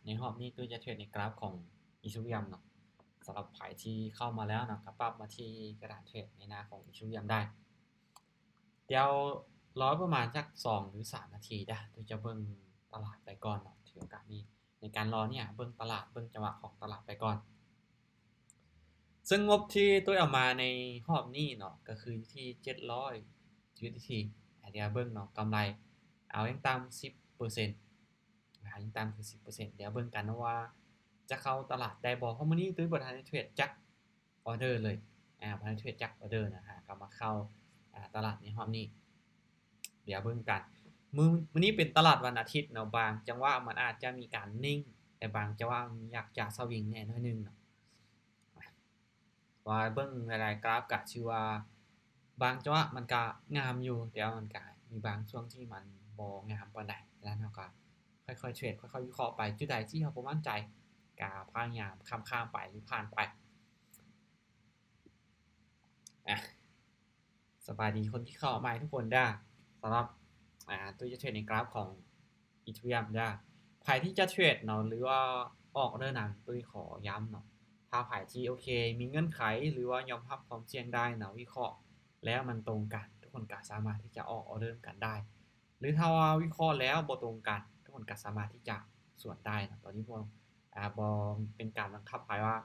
ໃນຮອບນີ້ຕຸ້ຍຈະເທຣດໃນກຣາຟຂອງອີເທີຣຽມເນາະ. ສຳລັບໃຜທີ່ເຂົ້າມາແລ້ວເນາະ ກໍປັບມາທີ່ກະດານເທຣດໃນໜ້າຂອງອີເທີຣຽມໄດ້. ດຽວລໍປະມານຈັກສອງຫຼືສາມນາທີເດີ້ ຕຸ້ຍຈະເບິ່ງຕະຫຼາດໄປກ່ອນເນາະ. ຖືໂອກາດນີ້ໃນການລໍນີ້ ເບິ່ງຕະຫຼາດ ເບິ່ງຈັງຫວະຂອງຕະຫຼາດໄປກ່ອນ. ເຊິ່ງງົບທີ່ຕຸ້ຍເອົາມາໃນຮອບນີ້ເນາະ ກໍຄືຢູ່ທີ່ເຈັດຮ້ອຍຢູເອັສດີທີ. ດຽວເບິ່ງເນາະ ກຳໄລເອົາຢ່າງຕ່ຳສິບເປີເຊັນ ອາ ຢ່າງຕ່ຳຄືສິບເປີເຊັນ. ດຽວເບິ່ງກັນເນາະວ່າຈະເຂົ້າຕະຫຼາດໄດ້ບໍ່ ເພາະມື້ນີ້ຕຸ້ຍບໍ່ທັນໄດ້ເທຣດຈັກອໍເດີເລີຍ ອາ ບໍ່ທັນໄດ້ເທຣດຈັກອໍເດີນະ ຫາກໍມາເຂົ້າ ອາ ຕະຫຼາດໃນຮອບນີ້. ດຽວເບິ່ງກັນ ມື້ ມື້ນີ້ເປັນຕະຫຼາດວັນອາທິດເນາະ ບາງຈັງຫວະມັນອາດຈະມີການນິ່ງ ແຕ່ບາງຈັງຫວະມັນຢາກຈະສະວິງແດ່ໜ້ອຍໜຶ່ງເນາະ. ວ່າເບິ່ງຫຼາຍໆກຣາຟກະຖືວ່າບາງຈັງຫວະມັນກະງາມຢູ່ ແຕ່ວ່າມັນກະມີບາງຊ່ວງທີ່ມັນບໍ່ງາມປານໃດ. ສະນັ້ນເຮົາກະຄ່ອຍໆເທຣດ ຄ່ອຍໆວິເຄາະໄປ ຈຸດໃດທີ່ເຮົາບໍ່ໝັ້ນໃຈກະພະຍາຍາມຂ້າມໆໄປ ຫຼື ຜ່ານໄປ. ອາ ສະບາຍດີຄົນທີ່ເຂົ້າມາໃໝ່ທຸກຄົນເດີ້. ສຳລັບ ອາ ຕຸ້ຍຈະເທຣດໃນກຣາຟຂອງອີເທີຣຽມເດີ້. ໃຜທີ່ຈະເທຣດເນາະ ຫຼືວ່າອອກອໍເດີນຳ ຕຸ້ຍຂໍຢ້ຳເນາະ ຖ້າໃຜທີ່ໂອເຄ ມີເງື່ອນໄຂ ຫຼືວ່າຍອມຮັບຄວາມສ່ຽງໄດ້ເນາະ ວິເຄາະແລ້ວມັນຕົງກັນ ທຸກຄົນກໍສາມາດທີ່ຈະອອກອໍເດີນຳກັນໄດ້ ຫຼືຖ້າວ່າວິເຄາະແລ້ວບໍ່ຕົງກັນ ທຸກຄົນກໍສາມາດທີ່ຈະສວນໄດ້ເນາະ. ຕອນນີ້ບໍ່ ອາ ບໍ່ເປັນການບັງຄັບໃຜວ່າ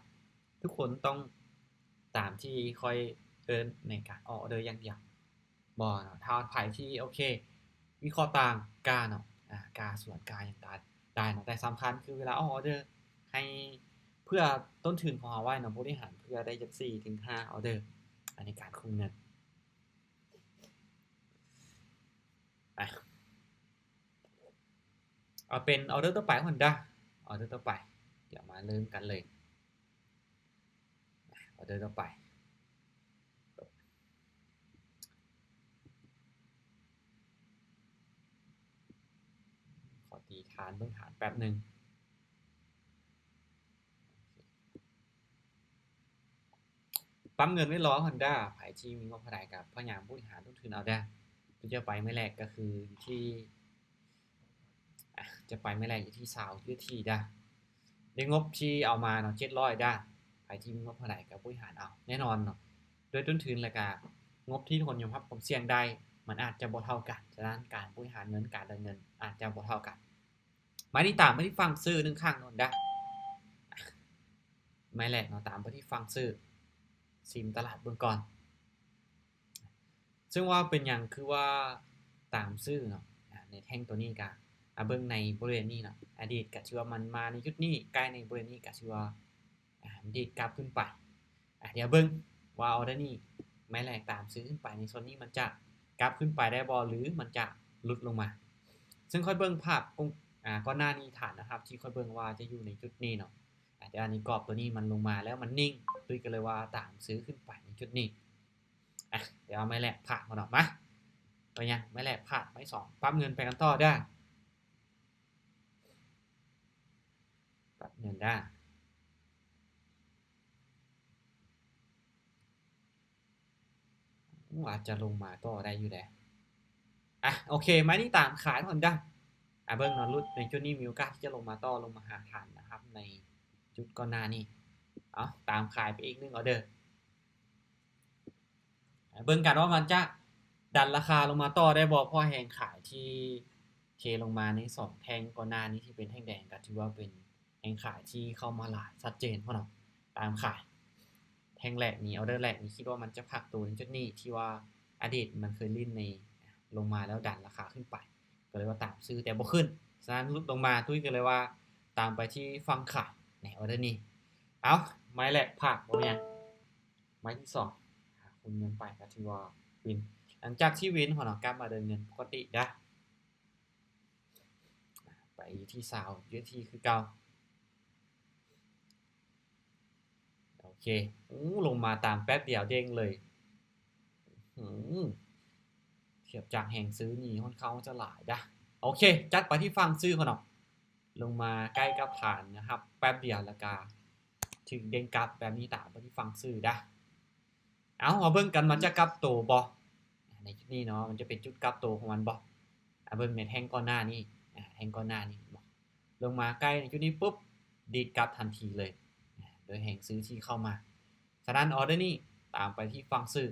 ທຸກຄົນຕ້ອງຕາມທີ່ຂ້ອຍເອີ້ນໃນການອອກອໍເດີຢ່າງດຽວ ບໍ່ເນາະ. ຖ້າໃຜທີ່ໂອເຄ ວິເຄາະຕ່າງ ກ້າເນາະ ອາ ກ້າສວນ ກ້າຫຍັງໄດ້ ໄດ້ເນາະ. ແຕ່ສຳຄັນຄືເວລາອອກອໍເດີ ໃຫ້ເຜື່ອຕົ້ນທຶນຂອງເຮົາໄວ້ເນາະ ບໍລິຫານເພື່ອໄດ້ຈັກສີ່ເຖິງຫ້າອໍເດີ ອາ ໃນການຄຸມເງິນ. ອາ ເອົາເປັນອໍເດີຕໍ່ໄປກ່ອນເດີ້ ອໍເດີຕໍ່ໄປ ດຽວມາເລີ່ມກັນເລີຍ. ອໍເດີຕໍ່ໄປ ຂໍຕີຖານເບິ່ງຖານແປັບໜຶ່ງ. ປັບເງິນໄວ້ລໍກ່ອນເດີ້ ໃຜທີ່ມີງົບເທົ່າໃດກໍພະຍາຍາມບໍລິຫານຕົ້ນທຶນເອົາເດີ້. ຕົວຈະໄປມື້ແລກກໍຄືຢູ່ທີ່ ອາ ຈະໄປມື້ແລກຢູ່ທີ່ຊາວຢູເອັສດີເດີ້ ດ້ວຍງົບທີ່ເອົາມາເນາະ ເຈັດຮ້ອຍເດີ້. ໃຜທີ່ມີງົບເທົ່າໃດກໍບໍລິຫານເອົາ ແນ່ນອນເນາະ ດ້ວຍຕົ້ນທຶນ ແລະກະງົບທີ່ທຸກຄົນຍອມຮັບຄວາມສ່ຽງໄດ້ ມັນອາດຈະບໍ່ເທົ່າກັນ. ສະນັ້ນການບໍລິຫານເງິນ ການເດີນເງິນອາດຈະບໍ່ເທົ່າກັນ. ໄມ້ນີ້ຕາມໄປທີ່ຝັ່ງຊື້ໜຶ່ງຄັ້ງກ່ອນເດີ້ ໄມ້ແລກເນາະ ຕາມໄປທີ່ຝັ່ງຊື້ ຊິມຕະຫຼາດເບິ່ງກ່ອນ. ເຊິ່ງວ່າເປັນຫຍັງຄືວ່າຕາມຊື້ເນາະ ອາ ໃນແທ່ງຕົວນີ້ກະ ອາ ເບິ່ງໃນບໍລິເວນນີ້ເນາະ ອະດີດກະຖືວ່າມັນມາໃນຈຸດນີ້ ໃກ້ໃນບໍລິເວນນີ້ກະຖືວ່າ ອາ ດີດກັບຂຶ້ນໄປ. ອາ ດຽວເບິ່ງວ່າອໍເດີນີ້ ໄມ້ແລກຕາມຊື້ຂຶ້ນໄປໃນໂຊນນີ້ ມັນຈະກັບຂຶ້ນໄປໄດ້ບໍ່ ຫຼື ມັນຈະຫຼຸດລົງມາ. ເຊິ່ງຂ້ອຍເບິ່ງພາບ ອາ ກ່ອນໜ້ານີ້ ຖານແນວຮັບທີ່ຂ້ອຍເບິ່ງວ່າຈະຢູ່ໃນຈຸດນີ້ເນາະ ອາ ແຕ່ອັນນີ້ກອບຕົວນີ້ມັນລົງມາແລ້ວມັນນິ່ງ ຕຸ້ຍກໍເລີຍວ່າຕາມຊື້ຂຶ້ນໄປໃນຈຸດນີ້. ອາ ດຽວເອົາໄມ້ແລກຜ່ານກ່ອນເນາະ ມາ ໄປຍັງໄມ້ແລກຜ່ານ ໄມ້ສອງ ປັບເງິນໄປກັນຕໍ່ເດີ້ ປັບເງິນເດີ້. ອາດຈະລົງມາຕໍ່ໄດ້ຢູ່ເດ. ອາ ໂອເຄ ໄມ້ນີ້ຕາມຂາຍກ່ອນເດີ້. ອາ ເບິ່ງເນາະ ຫຼຸດໃນຈຸດນີ້ມີໂອກາດທີ່ຈະລົງມາຕໍ່ ລົງມາຫາຖານແນວຮັບໃນຈຸດກ່ອນໜ້ານີ້. ເອົາ ຕາມຂາຍໄປອີກໜຶ່ງອໍເດີ. ເບິ່ງກັນວ່າມັນຈະດັນລາຄາລົງມາຕໍ່ໄດ້ບໍ່ ເພາະແຮງຂາຍທີ່ເທລົງມາໃນສອງແທ່ງກ່ອນໜ້ານີ້ທີ່ເປັນແທ່ງແດງ ກໍຖືວ່າເປັນແຮງຂາຍທີ່ເຂົ້າມາຫຼາຍຊັດເຈນເນາະ ຕາມຂາຍ. ແທ່ງແລກນີ້ ອໍເດີແລກນີ້ ຄິດວ່າມັນຈະພັກໂຕໃນຈຸດນີ້ ທີ່ວ່າອະດີດມັນເຄີຍຫຼິ້ນໃນ ລົງມາແລ້ວດັນລາຄາຂຶ້ນໄປ ກໍເລີຍວ່າຕາມຊື້ແຕ່ບໍ່ຂຶ້ນ. ສະນັ້ນຫຼຸດລົງມາ ຕຸ້ຍກໍເລີຍວ່າຕາມໄປທີ່ຝັ່ງຂາຍໃນອໍເດີນີ້. ເອົາ ໄມ້ແລກຜ່ານ ບໍ່ມີຫຍັງ. ໄມ້ທີສອງ ຫາຄູນເງິນໄປກໍຖືວ່າວິນ. ຫຼັງຈາກທີ່ວິນ ຫົວໜ້າກັບມາເດີນເງິນປົກກະຕິເດີ້ ໄປທີ່ຊາວຢູເອັສດີຄືເກົ່າ. ໂອເຄ ໂອ້ ລົງມາຕາມແປັບດຽວເດ້ງເລີຍ. ອື ທຽບຈາກແຮງຊື້ນີ້ຂ້ອນຂ້າງຈະຫຼາຍເດີ້. ໂອເຄ ຈັດໄປທີ່ຝັ່ງຊື້ກ່ອນເນາະ. ລົງມາໃກ້ກັບຖານນະຄັບ ແປັບດຽວ ແລ້ວກະຖືກເດ້ງກັບແບບນີ້ ຕາມໄປທີ່ຝັ່ງຊື້ເດີ້. ເອົາ ມາເບິ່ງກັນ ມັນຈະກັບໂຕບໍ່ ໃນຈຸດນີ້ເນາະ ມັນຈະເປັນຈຸດກັບໂຕຂອງມັນບໍ່. ອາ ເບິ່ງໃນແທ່ງກ່ອນໜ້ານີ້ ອາ ແທ່ງກ່ອນໜ້ານີ້ເນາະ ລົງມາໃກ້ໃນຈຸດນີ້ປຸບ ດີດກັບທັນທີເລີຍ ໂດຍແຮງຊື້ທີ່ເຂົ້າມາ. ສະນັ້ນ ອໍເດີນີ້ຕາມໄປທີ່ຝັ່ງຊື້.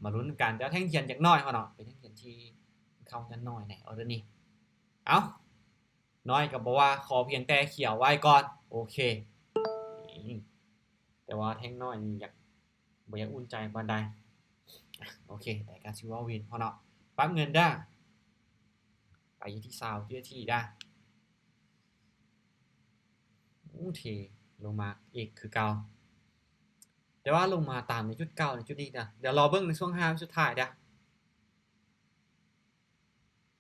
ມາລຸ້ນນຳກັນ ແຕ່ວ່າແທ່ງທຽນຈະນ້ອຍເຮົາເນາະ ເປັນແທ່ງທຽນທີ່ເຂົ້າຈະນ້ອຍໃນອໍເດີນີ້. ເອົ້າ ນ້ອຍກໍບໍ່ວ່າ ຂໍພຽງແຕ່ຂຽວໄວ້ກ່ອນ. ໂອເຄ ແຕ່ວ່າແທ່ງນ້ອຍນີ້ຢາກ ບໍ່ຢາກອຸ່ນໃຈປານໃດ. ໂອເຄ ແຕ່ກໍຖືວ່າວິນເຮົາເນາະ. ປັບເງິນເດີ້ ໄປຢູ່ທີ່ຊາວວິນາທີເດີ້. ໂອເຄ ລົງມາອີກຄືເກົ່າ ແຕ່ວ່າລົງມາຕາມໃນຈຸດເກົ່າໃນຈຸດນີ້ນະ. ດຽວລໍເບິ່ງໃນຊ່ວງຫ້າວິສຸດທ້າຍເດີ້.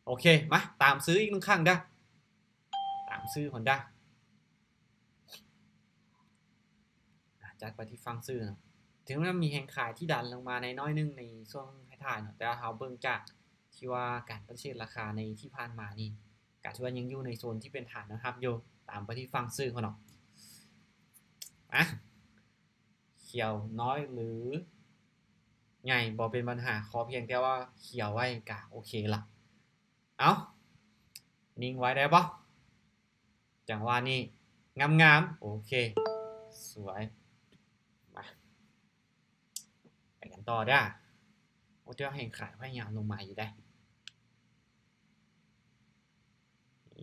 ໂອເຄ ມາຕາມຊື້ອີກໜຶ່ງຄັ້ງເດີ້ ຕາມຊື້ກ່ອນເດີ້. ອາ ຈັດໄປທີ່ຝັ່ງຊື້ເນາະ. ເຖິງແມ່ນມີແຮງຂາຍທີ່ດັນລົງມາໃນນ້ອຍໜຶ່ງໃນຊ່ວງທ້າຍໆເນາະ ແຕ່ວ່າເຮົາເບິ່ງຈາກທີ່ວ່າການປະຕິເສດລາຄາໃນທີ່ຜ່ານມານີ້ ກໍຖືວ່າຍັງຢູ່ໃນໂຊນທີ່ເປັນຖານແນວຮັບຢູ່. ຕາມໄປທີ່ຝັ່ງຊື້ເນາະ. ອາ ຂຽວນ້ອຍ ຫຼື ໃຫຍ່ບໍ່ເປັນບັນຫາ ຂໍພຽງແຕ່ວ່າຂຽວໄວ້ກະໂອເຄລະ. ເອົ້າ ນິ່ງໄວ້ໄດ້ບໍ່? ຈັງຫວະນີ້ ງາມໆ ໂອເຄ ສວຍ. ມາ ໄປກັນຕໍ່ເດີ້. ໂອ້ ແຕ່ວ່າແຮງຂາຍພະຍາຍາມລົງມາຢູ່ເດ້.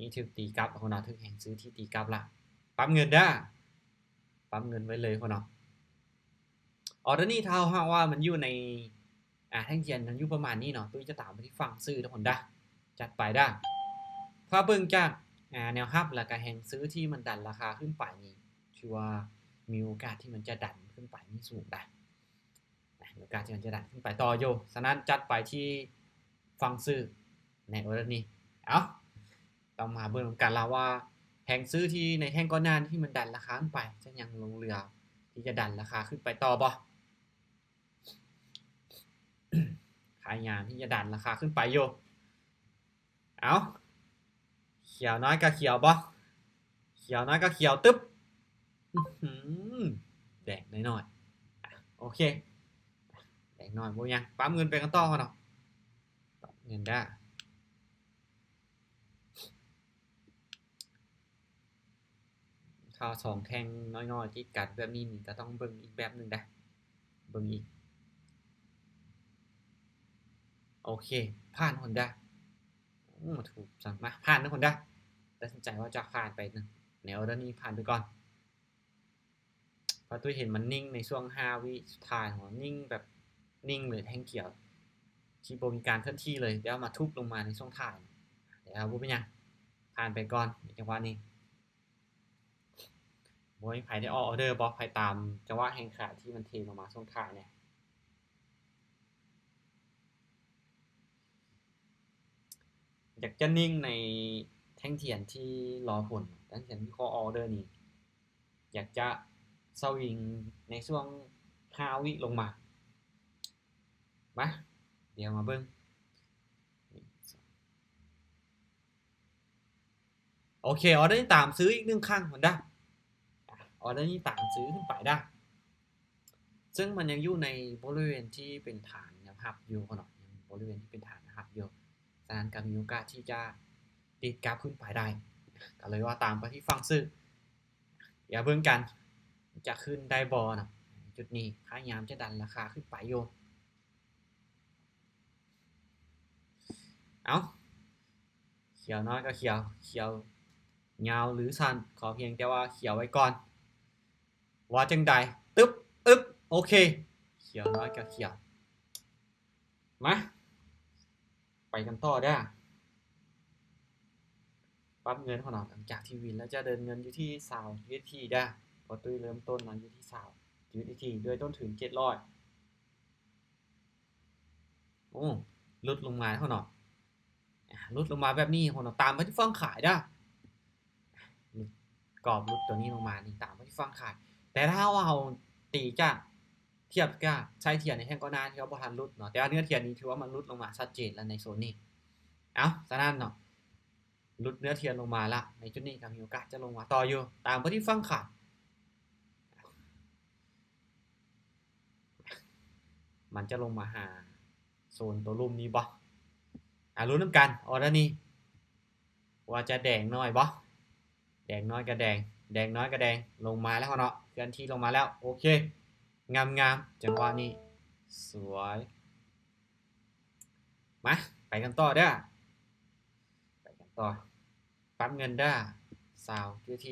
ນີ້ຖືກຕີກັບພຸ້ນນະ ຖືກແຮງຊື້ທີ່ຕີກັບລະ. ປັບເງິນເດີ້ ປັບເງິນໄວ້ເລີຍພຸ້ນເນາະ. ອໍເດີນີ້ຖ້າຫາກວ່າມັນຢູ່ໃນ ອາ ແທ່ງທຽນມັນຢູ່ປະມານນີ້ເນາະ ຕຸ້ຍຈະຕາມໄປທີ່ຝັ່ງຊື້ທຸກຄົນເດີ້. ຈັດໄປເດີ້. ຖ້າເບິ່ງຈາກ ອາ ແນວຮັບ ແລ້ວກະແຮງຊື້ທີ່ມັນດັນລາຄາຂຶ້ນໄປນີ້ ຖືວ່າມີໂອກາດທີ່ມັນຈະດັນຂຶ້ນໄປນີ້ສູງໄດ໋. ມີໂອກາດທີ່ມັນຈະດັນຂຶ້ນໄປຕໍ່ຢູ່. ສະນັ້ນຈັດໄປທີ່ຝັ່ງຊື້ໃນອໍເດີນີ້. ເອົ້າ ຕ້ອງມາເບິ່ງນຳກັນລະວ່າ ແຮງຊື້ທີ່ໃນແທ່ງກ່ອນໜ້າທີ່ມັນດັນລາຄາຂຶ້ນໄປ ຈະຍັງຫຼົງເຫຼືອທີ່ຈະດັນລາຄາຂຶ້ນໄປຕໍ່ບໍ່? ພະຍາຍາມທີ່ຈະດັນລາຄາຂຶ້ນໄປຢູ່. ເອົ້າ ຂຽວນ້ອຍກໍຂຽວບໍ່? ຂຽວນ້ອຍກໍຂຽວ ຕຶບ ອື ແດງໜ້ອຍໆ. ອາ ໂອເຄ ແດງໜ້ອຍບໍ່ຫຍັງ ປັບເງິນໄປກັນຕໍ່ເນາະ. ປັບເງິນເດີ້. ຖ້າສອງແທ່ງນ້ອຍໆຕິດກັນແບບນີ້ນີ້ ກໍຕ້ອງເບິ່ງອີກແບບໜຶ່ງເດ້ ເບິ່ງອີກ. ໂອເຄ ຜ່ານພຸ້ນເດີ້. ໂອ້ ຖືກສັງມາ ຜ່ານເດີ້ພຸ້ນເດີ້. ຕັດສິນໃຈວ່າຈະຜ່ານໄປນະ ແນວເດີນີ້ຜ່ານໄປກ່ອນ. ເພາະຕຸ້ຍເຫັນມັນນິ່ງໃນຊ່ວງຫ້າວິສຸດທ້າຍ ນິ່ງແບບນິ່ງເລີຍ ແທ່ງຂຽວທີ່ບໍ່ມີການເຄື່ອນທີ່ເລີຍ ແລ້ວມາທຸບລົງມາໃນຊ່ວງທ້າຍ. ແຕ່ວ່າບໍ່ເປັນຫຍັງ ຜ່ານໄປກ່ອນໃນຈັງຫວະນີ້. ບໍ່ມີໃຜໄດ້ອອກອໍເດີບໍ່? ໃຜຕາມຈັງຫວະແຮງຂາຍທີ່ມັນເທລົງມາຊ່ວງທ້າຍແດ່? ຢາກຈະນິ່ງໃນແທ່ງທຽນທີ່ລໍຜົນ ແທ່ງທຽນທີ່ຂໍອອເດີນີ້ ຢາກຈະສະວິງໃນຊ່ວງຫ້າວິລົງມາ. ມາ ດຽວມາເບິ່ງ. ໂອເຄ ອໍເດີນີ້ຕາມຊື້ອີກໜຶ່ງຄັ້ງພຸ້ນເດີ້. ອໍເດີນີ້ຕາມຊື້ຂຶ້ນໄປເດີ້ ເຊິ່ງມັນຍັງຢູ່ໃນບໍລິເວນທີ່ເປັນຖານແນວຮັບຢູ່ເນາະ ຍັງບໍລິເວນທີ່ເປັນຖານແນວຮັບຢູ່. ສະນັ້ນກໍມີໂອກາດທີ່ຈະດີດກັບຂຶ້ນໄປໄດ້ ກໍເລີຍວ່າຕາມໄປທີ່ຝັ່ງຊື້. ດຽວເບິ່ງກັນ ຈະຂຶ້ນໄດ້ບໍ່ເນາະ. ຈຸດນີ້ພະຍາຍາມຈະດັນລາຄາຂຶ້ນໄປຢູ່. ເອົ້າ ຂຽວນ້ອຍກໍຂຽວ ຂຽວຍາວຫຼືສັ້ນ ຂໍພຽງແຕ່ວ່າຂຽວໄວ້ກ່ອນ. ວ່າຈັ່ງໃດ? ຕຶບ ອຶບ ໂອເຄ ຂຽວນ້ອຍກໍຂຽວ. ມາ ໄປກັນຕໍ່ເດີ້. ປັບເງິນຂອງເຮົາ ຫຼັງຈາກທີ່ວິນແລ້ວ ຈະເດີນເງິນຢູ່ທີ່ຊາວຢູເອັສດີເດີ້ ເພາະຕຸ້ຍເລີ່ມຕົ້ນມາຢູ່ທີ່ຊາວຢູເອັສດີ ດ້ວຍຕົ້ນທຶນເຈັດຮ້ອຍ. ໂອ້ ຫຼຸດລົງມາເນາະ ອາ ຫຼຸດລົງມາແບບນີ້ເນາະ ຕາມໄປທີ່ຝັ່ງຂາຍເດີ້. ຫຼຸດ ກອບຫຼຸດຕົວນີ້ລົງມານີ້ ຕາມໄປທີ່ຝັ່ງຂາຍ. ແຕ່ຖ້າວ່າເຮົາຕີຈາກ ທຽບກັບສາຍທຽນໃນແທ່ງກ່ອນໜ້າທີ່ວ່າບໍ່ທັນຫຼຸດເນາະ ແຕ່ວ່າເນື້ອທຽນນີ້ຖືວ່າມັນຫຼຸດລົງມາຊັດເຈນແລ້ວໃນໂຊນນີ້. ເອົ້າ ສະນັ້ນເນາະ ຫຼຸດເນື້ອທຽນລົງມາລະ ໃນຈຸດນີ້ກໍມີໂອກາດຈະລົງມາຕໍ່ຢູ່. ຕາມໄປທີ່ຝັ່ງຂາຍ ມັນຈະລົງມາຫາໂຊນຕົວລຸ່ມນີ້ບໍ່? ອາ ລຸ້ນນຳກັນ ອໍເດີນີ້. ວ່າຈະແດງໜ້ອຍບໍ່? ແດງໜ້ອຍກໍແດງ ແດງໜ້ອຍກໍແດງ ລົງມາແລ້ວເນາະ ເຄື່ອນທີ່ລົງມາແລ້ວ ໂອເຄ ງາມໆ ຈັງຫວະນີ້ ສວຍ ມາ ໄປກັນຕໍ່ເດີ້ ໄປກັນຕໍ່ ປັບເງິນເດີ້ ຊາວ USDT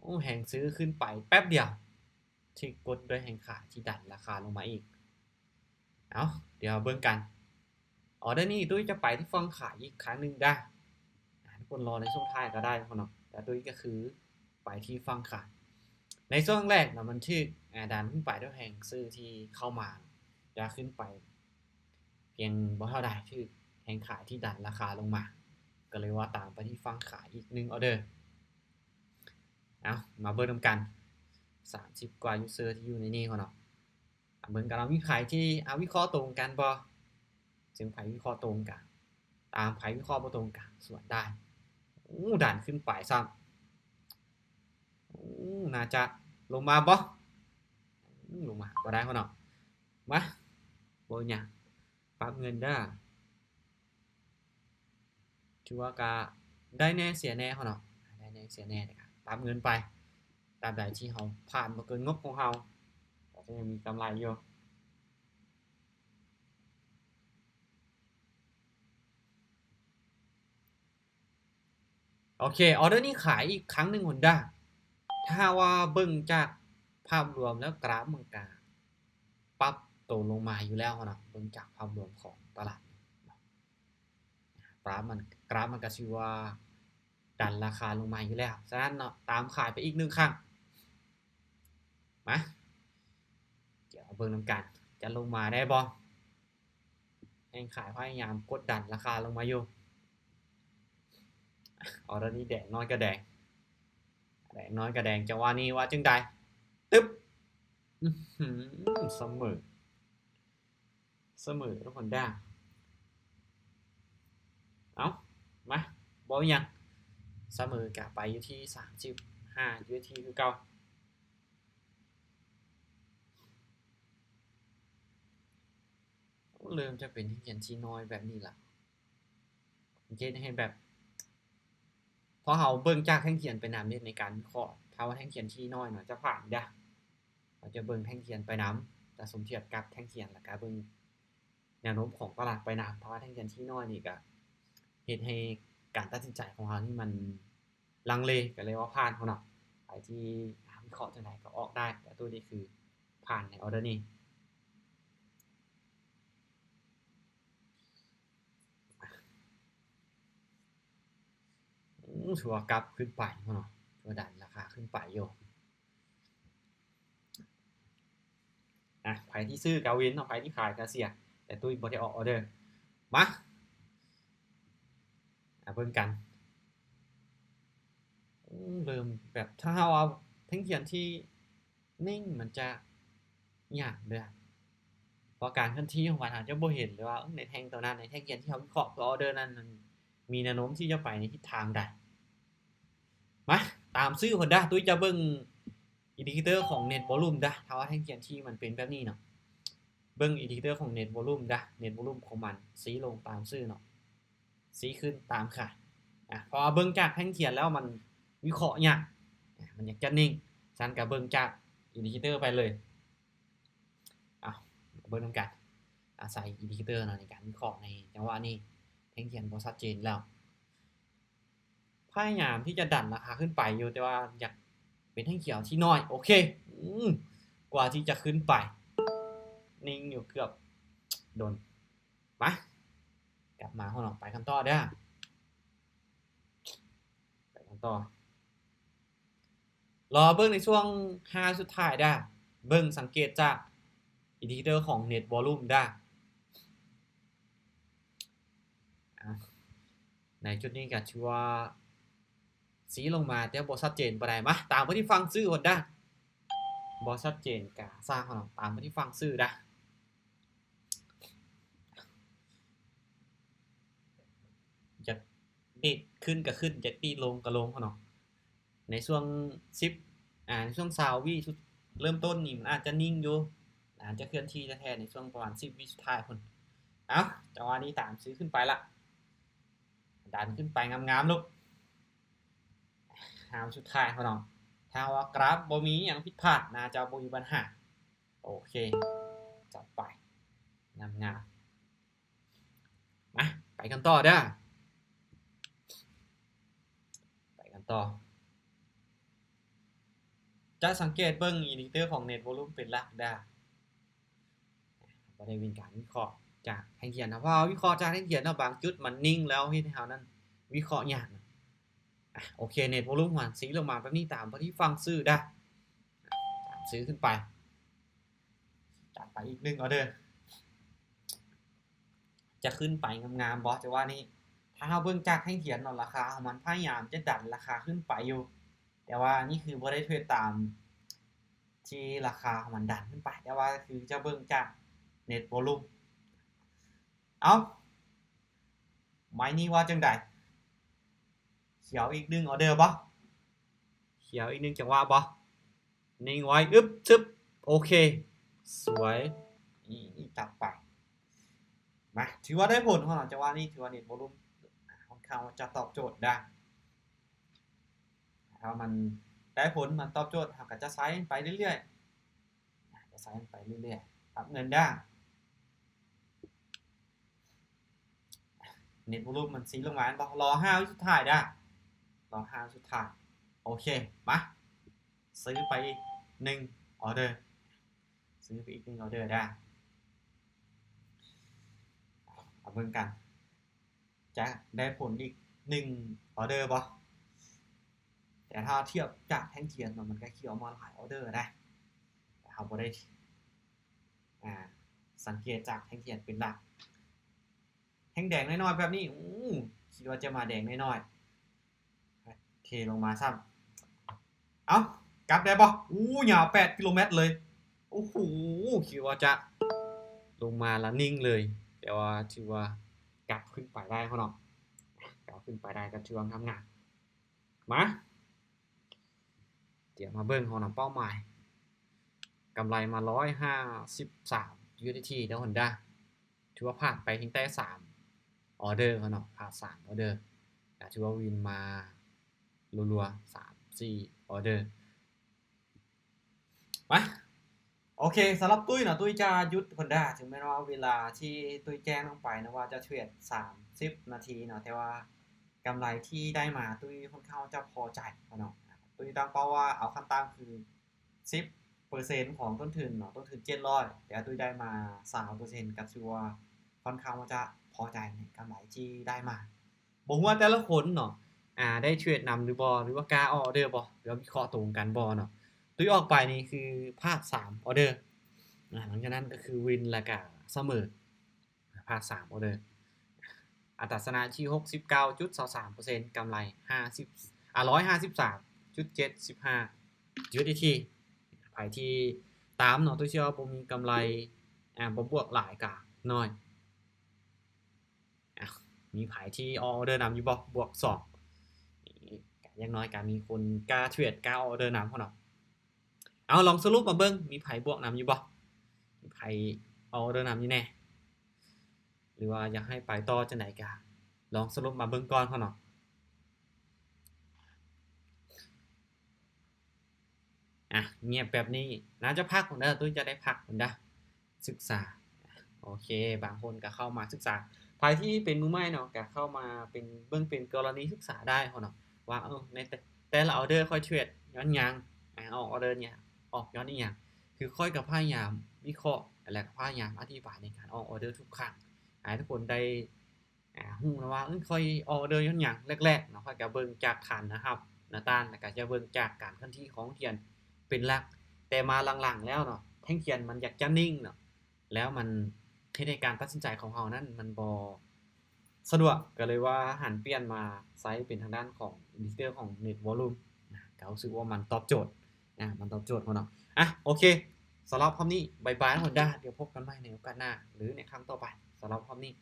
ໂອ້ ແຮງຊື້ຂຶ້ນໄປແປັບດຽວ ຖືກກົດດ້ວຍແຮງຂາຍທີ່ດັນລາຄາລົງມາອີກ. ເອົາ ດຽວເບິ່ງກັນ ອໍເດີນີ້ຕຸ້ຍຈະໄປທີ່ຝັ່ງຂາຍອີກຄັ້ງໜຶ່ງເດີ້ ອາ ທຸກຄົນລໍໃນຊ່ວງທ້າຍກໍໄດ້ເນາະ ແຕ່ຕຸ້ຍກໍຄືໄປທີ່ຝັ່ງຂາຍ ໃນຊ່ວງແລກນະ ມັນຖືກ ອາ ດັນຂຶ້ນໄປດ້ວຍແຮງຊື້ທີ່ເຂົ້າມາ ຈະຂຶ້ນໄປພຽງບໍ່ເທົ່າໃດ ຖືກແຮງຂາຍທີ່ດັນລາຄາລົງມາ ກໍເລີຍວ່າຕາມໄປທີ່ຝັ່ງຂາຍອີກໜຶ່ງອໍເດີ. ເອົາ ມາເບິ່ງນຳກັນ ສາມສິບກວ່າ user ທີ່ຢູ່ໃນນີ້ເນາະ ເບິ່ງກັນວ່າມີໃຜທີ່ ອາ ວິເຄາະຕົງກັນບໍ່? ເຊິ່ງໃຜວິເຄາະຕົງກະຕາມ ໃຜວິເຄາະບໍ່ຕົງກະສວນໄດ້. ໂອ້ ດັນຂຶ້ນໄປຊ້ຳ ໂອ້ ໜ້າຈະລົງມາບໍ່? ອືມ ລົງມາບໍ່ໄດ້ເນາະ ມາ ບໍ່ເປັນຫຍັງ ປັບເງິນເດີ້. ຖືວ່າກະໄດ້ແດ່ເສຍແດ່ເນາະ ໄດ້ແດ່ເສຍແດ່ ແຕ່ກະປັບເງິນໄປ ຕາມໃດທີ່ເຮົາຜ່ານບໍ່ເກີນງົບຂອງເຮົາ ກໍຈະຍັງມີກຳໄລຢູ່. ໂອເຄ ອໍເດີນີ້ຂາຍອີກຄັ້ງໜຶ່ງ Honda ຖ້າຫາກວ່າເບິ່ງຈາກພາບລວມແລ້ວ ກຣາຟມັນກະປັບໂຕລົງມາຢູ່ແລ້ວເນາະ ເບິ່ງຈາກພາບລວມຂອງຕະຫຼາດ ກຣາຟມັນ ກຣາຟມັນກໍຖືວ່າດັນລາຄາລົງມາຢູ່ແລ້ວ. ສະນັ້ນເນາະ ຕາມຂາຍໄປອີກໜຶ່ງຄັ້ງ. ມາ ດຽວເບິ່ງນຳກັນ ຈະລົງມາໄດ້ບໍ່? ແຮງຂາຍພະຍາຍາມກົດດັນລາຄາລົງມາຢູ່. ອໍເດີນີ້ແດງນ້ອຍກໍແດງ ແດງນ້ອຍກໍແດງ. ຈັງຫວະນີ້ວ່າຈັ່ງໃດ? ຕຶບ ອືຫື ສະເໝີ ສະເໝີ Honda. ເອົ້າ ມາ ບໍ່ມີຫຍັງ ສະເໝີກະໄປຢູ່ທີ່ສາມສິບຫ້າ USDT ຄືເກົ່າ. ເລີ່ມຈະເປັນແທ່ງຂຽນທີ່ນ້ອຍແບບນີ້ລະ ເຮັດໃຫ້ແບບ ເພາະເຮົາເບິ່ງຈາກແທ່ງຂຽນໄປນຳເດ້ ໃນການວິເຄາະ ຖ້າວ່າແທ່ງຂຽນທີ່ນ້ອຍເນາະ ຈະຜ່ານເດ້ ເຮົາຈະເບິ່ງແທ່ງຂຽນໄປນຳ ຈະສົມທຽບກັບແທ່ງຂຽນ ແລ້ວກະເບິ່ງແນວໂນ້ມຂອງຕະຫຼາດໄປນຳ. ຖ້າວ່າແທ່ງຂຽນທີ່ນ້ອຍນີ້ກະເຮັດໃຫ້ການຕັດສິນໃຈຂອງເຮົານີ້ມັນລັງເລ ກະເລີຍວ່າຜ່ານເນາະ. ໃຜທີ່ວິເຄາະຈັ່ງໃດກະອອກໄດ້ ແຕ່ໂຕນີ້ຄືຜ່ານໃນອໍເດີນີ້. ອືມ ຖືວ່າກັບຂຶ້ນໄປເນາະ ຖືວ່າດັນລາຄາຂຶ້ນໄປຢູ່. ອ່ະ ໃຜທີ່ຊື້ກະວິນເນາະ ໃຜທີ່ຂາຍກະເສຍ ແຕ່ຕຸ້ຍບໍ່ໄດ້ອອກອໍເດີ. ມາ ອ່ະ ເບິ່ງກັນ. ອືມ ເລີ່ມແບບ ຖ້າເຮົາເອົາແທ່ງຂຽນທີ່ ນີ້ມັນຈະຍາກເດີ້ ເພາະການເຄື່ອນທີ່ຂອງມັນ ເຮົາຈະບໍ່ເຫັນເລີຍວ່າ ເອີ ໃນແທ່ງໂຕນັ້ນ ໃນແທ່ງຂຽນທີ່ເຮົາວິເຄາະເພື່ອອໍເດີນັ້ນ ມັນມີແນວໂນ້ມທີ່ຈະໄປໃນທິດທາງໃດ. ມາ ຕາມຊື້ພຸ້ນເດີ້. ຕຸ້ຍຈະເບິ່ງ indicator ຂອງ net volume ເດີ້ ຖ້າວ່າແທ່ງຂຽນທີ່ມັນເປັນແບບນີ້ເນາະ ເບິ່ງ indicator ຂອງ net volume ເດີ້ net volume ຂອງມັນ ຊີ້ລົງຕາມຊື້ເນາະ. ຊີ້ຂຶ້ນຕາມຂາຍ ອາ ເພາະວ່າເບິ່ງຈາກແທ່ງຂຽນແລ້ວມັນວິເຄາະຍາກ ອາ ມັນຢາກຈະນິ່ງ ສະນັ້ນກະເບິ່ງຈາກ indicator ໄປເລີຍ. ເອົາ ເບິ່ງນຳກັນ ອາໄສ indicator ເນາະ ໃນການວິເຄາະໃນຈັງຫວະນີ້ ແທ່ງຂຽນບໍ່ຊັດເຈນແລ້ວ ພະຍາຍາມທີ່ຈະດັນລາຄາຂຶ້ນໄປຢູ່ ແຕ່ວ່າຢາກເປັນແທ່ງຂຽນທີ່ນ້ອຍ. ໂອເຄ ອືມ ກວ່າທີ່ຈະຂຶ້ນໄປ ນິ່ງຢູ່ເກືອບດົນ. ມາ ກັບມາເຮົາເນາະ ໄປກັນຕໍ່ເດີ້ ໄປກັນຕໍ່. ລໍເບິ່ງໃນຊ່ວງຫ້າສຸດທ້າຍເດີ້ ເບິ່ງສັງເກດຈາກ indicator ຂອງ net volume ເດີ້. ອາ ໃນຈຸດນີ້ກະຖືວ່າຊີ້ລົງມາ ແຕ່ບໍ່ຊັດເຈນປານໃດ. ມາ ຕາມໄປທີ່ຝັ່ງຊື້ພຸ້ນເດີ້ ບໍ່ຊັດເຈນກະຊ່າງເນາະ ຕາມໄປທີ່ຝັ່ງຊື້ເດີ້. ຢາກດີດຂຶ້ນກະຂຶ້ນ ຢາກດີດລົງກະລົງເນາະ. ໃນຊ່ວງສິບ ອາ ໃນຊ່ວງຊາວວິສຸດ ເລີ່ມຕົ້ນນີ້ມັນອາດຈະນິ່ງຢູ່ ອາດຈະເຄື່ອນທີ່ແທ້ໆ ໃນຊ່ວງປະມານສິບວິສຸດທ້າຍພຸ້ນ. ເອົ້າ ຈັງຫວະນີ້ຕາມຊື້ຂຶ້ນໄປລະ. ດັນຂຶ້ນໄປງາມໆ ລູກ ຫ້າ ສຸດທ້າຍ ພີ່ນ້ອງ. ຖ້າວ່າກຣາຟບໍ່ມີຫຍັງຜິດພາດ ໜ້າຈະບໍ່ມີບັນຫາ. ໂອເຄ ຈັດໄປ ງາມໆ. ມາ ໄປກັນຕໍ່ເດີ້ ໄປກັນຕໍ່. ຈະສັງເກດເບິ່ງອິນດິເຄເຕີຂອງເນັດໂວລູມເປັນຫຼັກເດີ້. ບໍ່ໄດ້ເປັນການວິເຄາະຈາກແທ່ງທຽນນະ ເພາະເຮົາວິເຄາະຈາກແທ່ງທຽນເນາະ ບາງຈຸດມັນນິ່ງແລ້ວເຮັດໃຫ້ເຮົານັ້ນວິເຄາະຍາກນະ. ອ່ະ ໂອເຄ ເນັດໂວລູມມັນຊີ້ລົງມາແບບນີ້ ຕາມພາສີຝັ່ງຊື້ເດີ້ ຕາມຊື້ຂຶ້ນໄປ. ຈັດໄປອີກໜຶ່ງອໍເດີ. ຈະຂຶ້ນໄປງາມໆບໍ່ ຈັງຫວະນີ້? ຖ້າເຮົາເບິ່ງຈາກແທ່ງທຽນເນາະ ລາຄາຂອງມັນພະຍາຍາມຈະດັນລາຄາຂຶ້ນໄປຢູ່ ແຕ່ວ່ານີ້ຄືບໍ່ໄດ້ເທຣດຕາມທີ່ລາຄາຂອງມັນດັນຂຶ້ນໄປ ແຕ່ວ່າຄືຈະເບິ່ງຈາກເນັດໂວລູມ. ເອົ້າ ໄມ້ນີ້ວ່າຈັ່ງໃດ? ຂຽວອີກໜຶ່ງອໍເດີບໍ່? ຂຽວອີກໜຶ່ງຈັງຫວະບໍ່? ນິ່ງໄວ້ ອຶບ ຊຶບ ໂອເຄ ສວຍ ນີ້ ຈັດໄປ. ມາ ຖືວ່າໄດ້ຜົນຂອງເຮົາ ຈັງຫວະນີ້ຖືວ່າເນັດໂວລູມຂ້ອນຂ້າງຈະຕອບໂຈດໄດ້. ຖ້າມັນໄດ້ຜົນ ມັນຕອບໂຈດ ເຮົາກໍຈະໃຊ້ໄປເລື້ອຍໆ ຈະໃຊ້ໄປເລື້ອຍໆ ປັບເງິນໄດ້. ເນັດໂວລູມມັນຊີ້ລົງມາແມ່ນບໍ່? ລໍຫ້າວິສຸດທ້າຍເດີ້ ລໍຫ້າວິສຸດທ້າຍ. ໂອເຄ ມາ ຊື້ໄປອີກໜຶ່ງອໍເດີ ຊື້ໄປອີກໜຶ່ງອໍເດີເດີ້. ມາເບິ່ງກັນ ຈະໄດ້ຜົນອີກໜຶ່ງອໍເດີບໍ່? ແຕ່ຖ້າທຽບຈາກແທ່ງທຽນເນາະ ມັນກໍຂຽວມາຫຼາຍອໍເດີໄດ໋ ແຕ່ເຮົາບໍ່ໄດ້ ອ່າ ສັງເກດຈາກແທ່ງທຽນເປັນຫຼັກ. ແທ່ງແດງນ້ອຍໆແບບນີ້ ໂອ້ ຄິດວ່າຈະມາແດງນ້ອຍໆ ເທລົງມາຊ້ຳ. ເອົ້າ ກັບໄດ້ບໍ່? ໂອ້ ຍາວແປດກິໂລແມັດເລີຍ. ໂອ້ໂຫ ຄິດວ່າຈະລົງມາລະນິ່ງເລີຍ ແຕ່ວ່າຖືວ່າກັບຂຶ້ນໄປໄດ້ເນາະ ກັບຂຶ້ນໄປໄດ້ກໍຖືວ່າງາມໆ. ມາ ດຽວມາເບິ່ງເຮົານຳເປົ້າໝາຍ ກຳໄລມາຮ້ອຍຫ້າສິບສາມຢູເອັສດີທີເດີ້ ຮອນດ້າ ຖືວ່າພາດໄປພຽງແຕ່ສາມອໍເດີເນາະ ພາດສາມອໍເດີ ກໍຖືວ່າວິນມາ ລັວໆ ສາມສີ່ອໍເດີ. ມາ ໂອເຄ ສຳລັບຕຸ້ຍເນາະ ຕຸ້ຍຈະຢຸດຮອນດ້າ ເຖິງແມ່ນວ່າເວລາທີ່ຕຸ້ຍແຈ້ງລົງໄປນະວ່າຈະເທຣດສາມສິບນາທີເນາະ ແຕ່ວ່າກຳໄລທີ່ໄດ້ມາ ຕຸ້ຍຂ້ອນຂ້າງຈະພໍໃຈເນາະ. ຕຸ້ຍຕັ້ງເປົ້າວ່າເອົາຂັ້ນຕ່ຳຄືສິບເປີເຊັນຂອງຕົ້ນທຶນເນາະ ຕົ້ນທຶນເຈັດຮ້ອຍ ແຕ່ວ່າຕຸ້ຍໄດ້ມາຊາວເປີເຊັນ ກໍຖືວ່າຂ້ອນຂ້າງວ່າຈະພໍໃຈໃນກຳໄລທີ່ໄດ້ມາ. ບໍ່ຮູ້ວ່າແຕ່ລະຄົນເນາະ ອ່າ ໄດ້ເທຣດນຳຫຼືບໍ່ ຫຼືວ່າກ້າອອກອໍເດີບໍ່ ຫຼືວ່າວິເຄາະຕົງກັນບໍ່ເນາະ. ຕຸ້ຍອອກໄປນີ້ຄືພາດສາມອໍເດີ ອ່າ ຫຼັງຈາກນັ້ນກໍຄືວິນ ແລ້ວກໍສະເໝີ ພາດສາມອໍເດີ. ອັດຕາຊະນະທີ່ຫົກສິບເກົ້າຈຸດສອງສາມເປີເຊັນ ກຳໄລຫ້າສິບ ອ່າ ຮ້ອຍຫ້າສິບສາມຈຸດເຈັດສິບຫ້າຢູເອັສດີທີ. ໃຜທີ່ຕາມເນາະ ຕົວເຊື່ອວ່າບໍ່ມີກຳໄລ ອ່າ ບໍ່ບວກຫຼາຍກະໜ້ອຍ. ອ່ະ ມີໃຜທີ່ອອກອໍເດີນຳຢູ່ບໍ່? ບວກສອງ ກະຢ່າງໜ້ອຍກະມີຄົນກ້າເທຣດ ກ້າອອກອໍເດີນຳເນາະ. ເອົາ ລອງສະຫຼຸບມາເບິ່ງ ມີໃຜບວກນຳຢູ່ບໍ່? ມີໃຜອອກອໍເດີນຳຢູ່ແດ່? ຫຼືວ່າຢາກໃຫ້ໄປຕໍ່ຈັ່ງໃດກະລອງສະຫຼຸບມາເບິ່ງກ່ອນເນາະ. ອ່ະ ງຽບແບບນີ້ ໜ້າຈະພັກພຸ້ນເດີ ຕຸ້ຍຈະໄດ້ພັກພຸ້ນເດີ ສຶກສາ. ໂອເຄ ບາງຄົນກໍເຂົ້າມາສຶກສາ ໃຜທີ່ເປັນມືໃໝ່ເນາະ ກໍເຂົ້າມາເປັນ ເບິ່ງເປັນກໍລະນີສຶກສາໄດ້ເນາະ ວ່າ ເອີ ໃນແຕ່ ແຕ່ລະອໍເດີຂ້ອຍເທຣດຍ້ອນຫຍັງ ອາ ອອກອໍເດີນີ້ ອອກຍ້ອນອີ່ຫຍັງ. ຄືຂ້ອຍກໍພະຍາຍາມວິເຄາະ ແລະ ກໍພະຍາຍາມອະທິບາຍໃນການອອກອໍເດີທຸກຄັ້ງ ໃຫ້ທຸກຄົນໄດ້ ອ່າ ຮູ້ນະວ່າ ເອີ ຂ້ອຍອອກອໍເດີຍ້ອນຫຍັງ. ແລກໆເນາະ ຂ້ອຍກໍເບິ່ງຈາກຖານນະຮັບ ແນວຕ້ານ ແລ້ວກໍຈະເບິ່ງຈາກການເຄື່ອນທີ່ຂອງແທ່ງທຽນເປັນຫຼັກ. ແຕ່ມາຫຼັງໆແລ້ວເນາະ ແທ່ງທຽນມັນຢາກຈະນິ່ງເນາະ ແລ້ວມັນເຮັດໃຫ້ການຕັດສິນໃຈຂອງເຮົານັ້ນມັນບໍ່ສະດວກ ກໍເລີຍວ່າຫັນປ່ຽນມາໃຊ້ເປັນທາງດ້ານຂອງອິນດິເຄເຕີຂອງເນັດວອລລຸ່ມນະ ກໍຮູ້ສຶກວ່າມັນຕອບໂຈດນະ ມັນຕອບໂຈດເນາະ. ອ່ະ ໂອເຄ ສຳລັບຮອບນີ້ ບາຍບາຍ ຮອນດ້າ ດຽວພົບກັນໃໝ່ໃນໂອກາດໜ້າ ຫຼື ໃນຄັ້ງຕໍ່ໄປ. ສຳລັບຮອບນີ້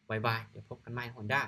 ບາຍບາຍ ດຽວພົບກັນໃໝ່ ຮອນດ້າ.